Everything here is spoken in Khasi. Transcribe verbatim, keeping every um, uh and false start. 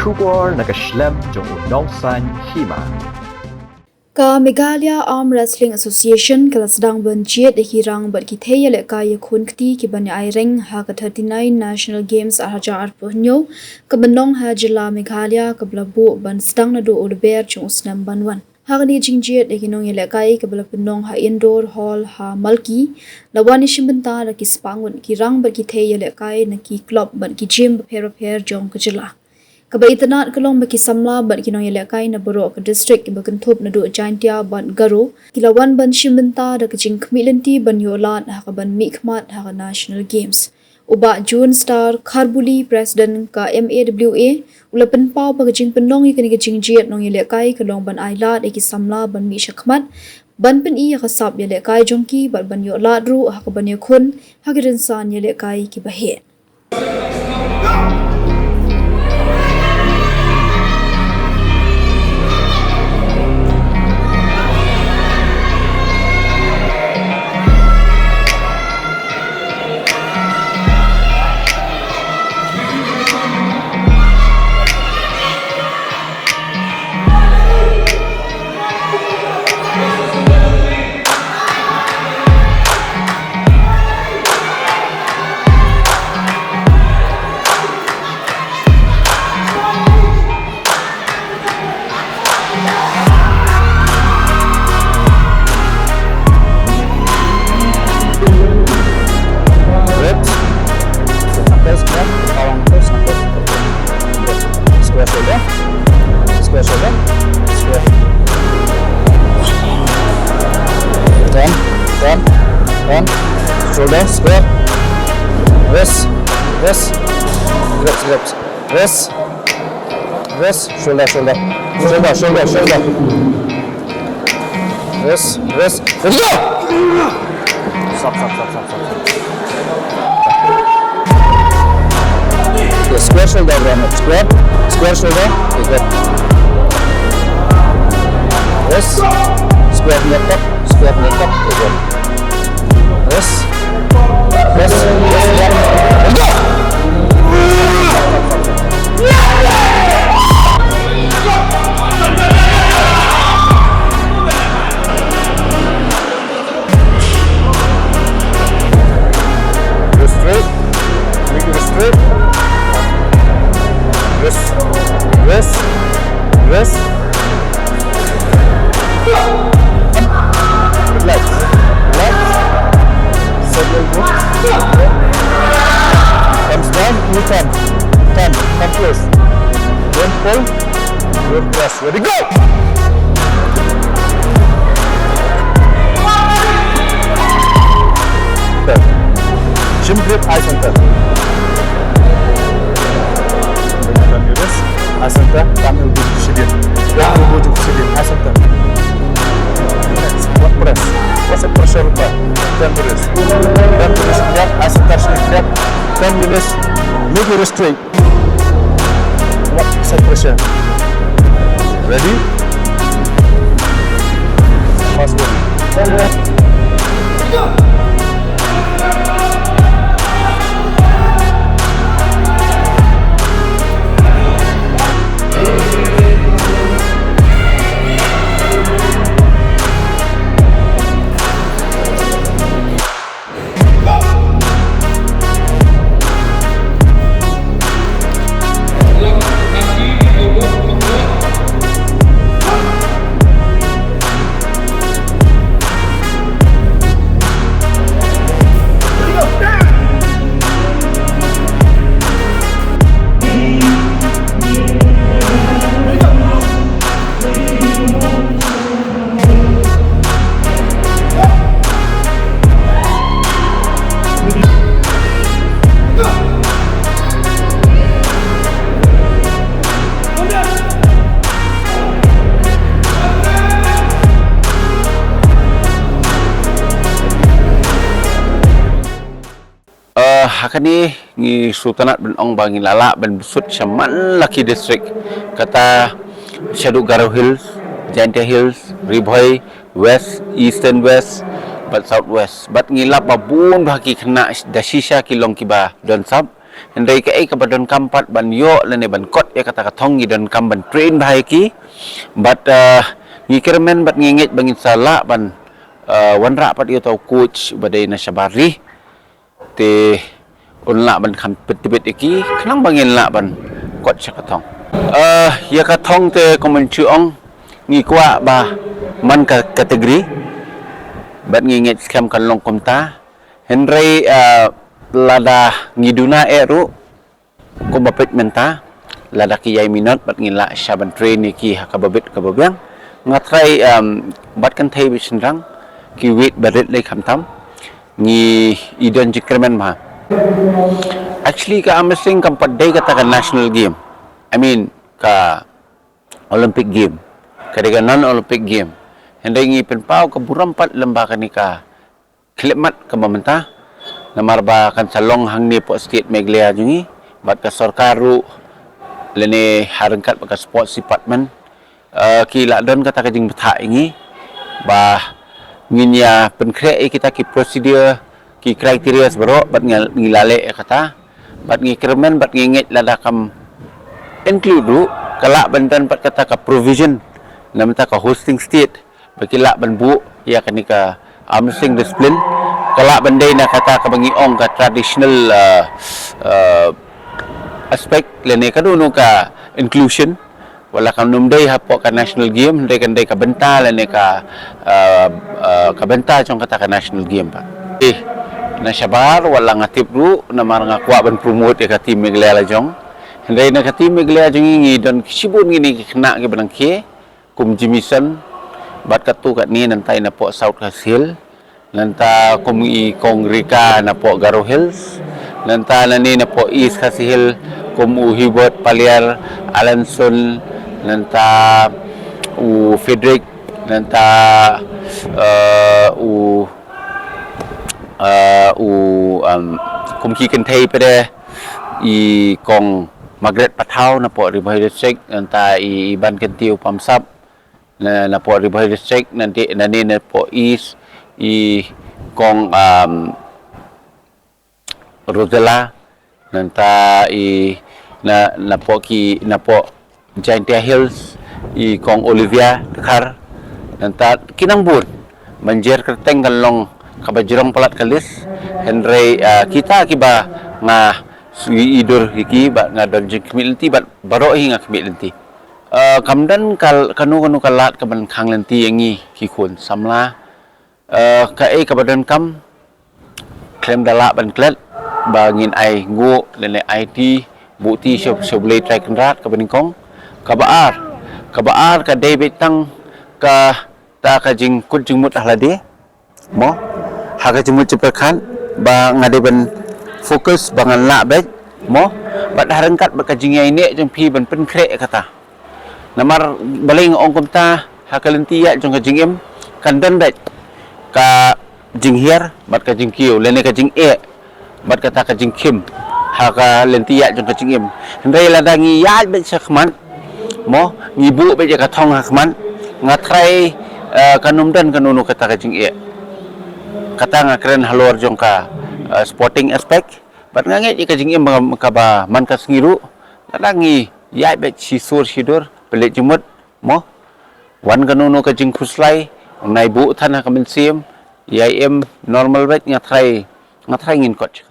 Khubor na ka shlem jong u nongsan hima. Ka Meghalaya Arm Wrestling Association ka la sdang ban jied ïa ki rang bad ki thei ïalehkai ïakhun kti ki ban ïa ai reng ha ka thirty-nine National Games ar hajar arphew hynñiew ka ban long ha jylla Meghalaya, ka ba la buh ban sdang naduh u Lber jong u snem ban wan. Ha kane ka jingjied ïa ki nongïalehkai ka ba la pynlong ha Indoor Hall ha Malki, la wan ïashim bynta da ki spah ngut ki rang bad ki thei ïalehkai na ki club bad ki gym bapher bapher jong ka jylla. Ka ba itynnad ka long ba ki samla bad ki nongïalehkai na baroh ka district ki ba kynthup naduh Jaintia bad Garo ki la wan ban shim bynta da ka jingkhmih lynti ban ïoh lad ha ka ban mihkhmat ha ka National Games. U Bah June Star Kharbuli, President ka M A W A, u la pynpaw ba ka jingpynlong ïa kane ka jingjied nongïalehkai ka long ban ai lad ïa ki samla ban mih shakhmat, ban pyni ïa ka sap ïalehkai jong ki bad ban ïoh lad ruh ha ka ban ïakhun ha ki rynsan ïalehkai ki ba heh. Reps. Knuckles, knuckles, knuckles. Square shoulder. Square shoulder. Square. Turn, turn, turn. Shoulder, square. Wrist, wrist. Grips, grips. Wrist. Wrist, shoulder, shoulder. Shoulder, shoulder, shoulder. Wrist, wrist. Ready, go! Stop, stop, stop, stop, stop. Okay, square shoulder, bro. Square, square shoulder. Okay, good. Wrist, square from the top, square from the top. Okay, good. Wrist. Wrist. Wrist. Go! Wrist straight. Make it straight. Wrist. Wrist. Wrist. Relax. Relax. Settle good. Thumbs down. You come. Come. Come close. Don't pull. Don't press. Ready, go! Shin grip, eye center. Eye center, thumb elbow to ceiling. Thumb elbow to ceiling, eye center. Next, what press? What's the pressure required? Turn the wrist. Turn the wrist, grab, eye center, shin grip. Turn the wrist, make it straight. What side pressure? Ready? Fast one. Eh, ha kane ngi sngewtynnat ban ong ba ngi la lah ban bsut sha man la ki district. Kata shaduh Garo Hills, Jaintia Hills, Ri Bhoi, West, Eastern West, bad South West. Bad ngi lap ba bun ba ki khynnah da shisha ki long kiba don sap. Hynrei kaei kaba donkam pat ban ïoh lane ban kot ïa kata ka thong, ngi donkam ban train bha ïa ki. Bad, eh, ngi kyrmen bad ngi ngeit ba ngin sa lah ban, eh, wanrah pat ïa uta u coach ba dei na shabar ri. Te un lah ban kham pyntbit ïa ki khnang ba ngin lah ban kot sha ka thong. Eh, ïa ka thong te kumba shu ong, ngi kwah ba man ka category bad ngi ngeit skhem kan long kumta. Hynrei, eh, lada ngi duna eh ruh, kumba peit mynta, lada ki ïai minot bad ngi lah sha ban train ïa ki ha kaba bit kaba biang. Nga trai, em, bad kynthei bad shynrang, ki weight ba rit lei khamtam, ngi i don jingkyrmen bha. Actually ka arm wrestling kam pat dei kata ka national game. I mean, ka Olympic game. Ka dei ka non-Olympic game. Hynrei ngi pynpaw ka burom pat lem bad kane ka khyllipmat kaba mynta. Namar ba kan sa long hangne hapoh state Meghalaya jong ngi. Bad ka sorkar ruh lane ha ryngkat bad ka sports department, eh, ki la don kata ka jingbthah ïa ngi ba ngin ïa pynkhreh ïa kita ki procedure, ki criteria baroh bad ngi, ngi la leh ïa kata. Bad ngi kyrmen bad ngi ngeit lada kam include ruh, ka lah ban don pat kata ka provision na bynta ka hosting state ba ki lah ban buh ïa kane ka arm wrestling discipline. Ka lah ban dei na kata kaba ngi ong ka traditional, eh, eh, aspect lane ka dei ka inclusion. Wat la kam dei hapoh ka national game, hynrei kan dei ka bynta lane ka, eh, eh, ka bynta jong kata ka national game pat. Eh, na shabar wat la nga tip ruh namar nga kwah ban promote ïa ka team Meghalaya la jong. Hynrei na ka team Meghalaya jong ngi ngi don shibun kine ki khynnah kiba dang khie, kum Jimison, bad katto katne, nangta i napoh South Khasi Hills, nangta kum i kong Rika napoh Garo Hills, nangta nangne napoh East Khasi Hills, kum u Hubert Paliar, Alanson, nangta u Frederick, nangta, eh, u, eh, u, um, kum ki kynthei pat de, i kong Margaret Pathaw napoh Ri Bhoi District, nangta i, i Ban Kyntiew Pamsap, na, napoh Ri Bhoi District, nangne, nangne napoh East, i kong, um, Rosella, nangta i na, napoh ki, napoh Jaintia Hills, i kong Olivia Dkhar, nangta ki nang bun. Ban jer kyrteng kan long kaba jrong palat ka list, hynrei, ah, kita kiba nga sngewthuh ïa ki bad nga don jingkhmih lynti bad baroh hi nga khmih lynti. Ah, kam don ka, kano kano ka lad kaban khang lynti ïa ngi ki khun samla. Eh, kaei kaba donkam, khlem da lah ban klet ba ngin ai nguh lane ai ti, buh ti sha, sha U Blei Trai Kynrad kaba nyngkong. Kaba ar, kaba ar ka dei beit tang kata ka jingkut jingmut ha lade, mo, ha ka jingmut jingpyrkhat ba nga dei ban focus ba ngan lah beit, mo, bad ha ryngkat bad ka jingïaineh jong phi ban pynkhreh kata. Namar balei nga ong kumta, ha ka lynti ïaid jong ka jingim kan don beit ka jinghiar bad ka jingkiew, lane ka jingeh bad kata ka jingkhim ha ka lynti ïaid jong ka jingim. Hynrei lada ngi ïaid beit sha khmat, mo, ngi buh beit ïa ka thong ha khmat, nga trai, eh, kan ym don kano kano kata ka jingeh. Kata nga kren halor jong ka, eh, sporting aspect. Bad nga ngeit ïa ka jingim ba, kaba man ka sngi ruh, lada ngi ïaid beit shisur shidur, pynleit jingmut, mo, wan kano kano ka jingkhuslai, nai buh than ha ka mynsiem, ïai im normal beit, nga trai, nga trai ngin kot.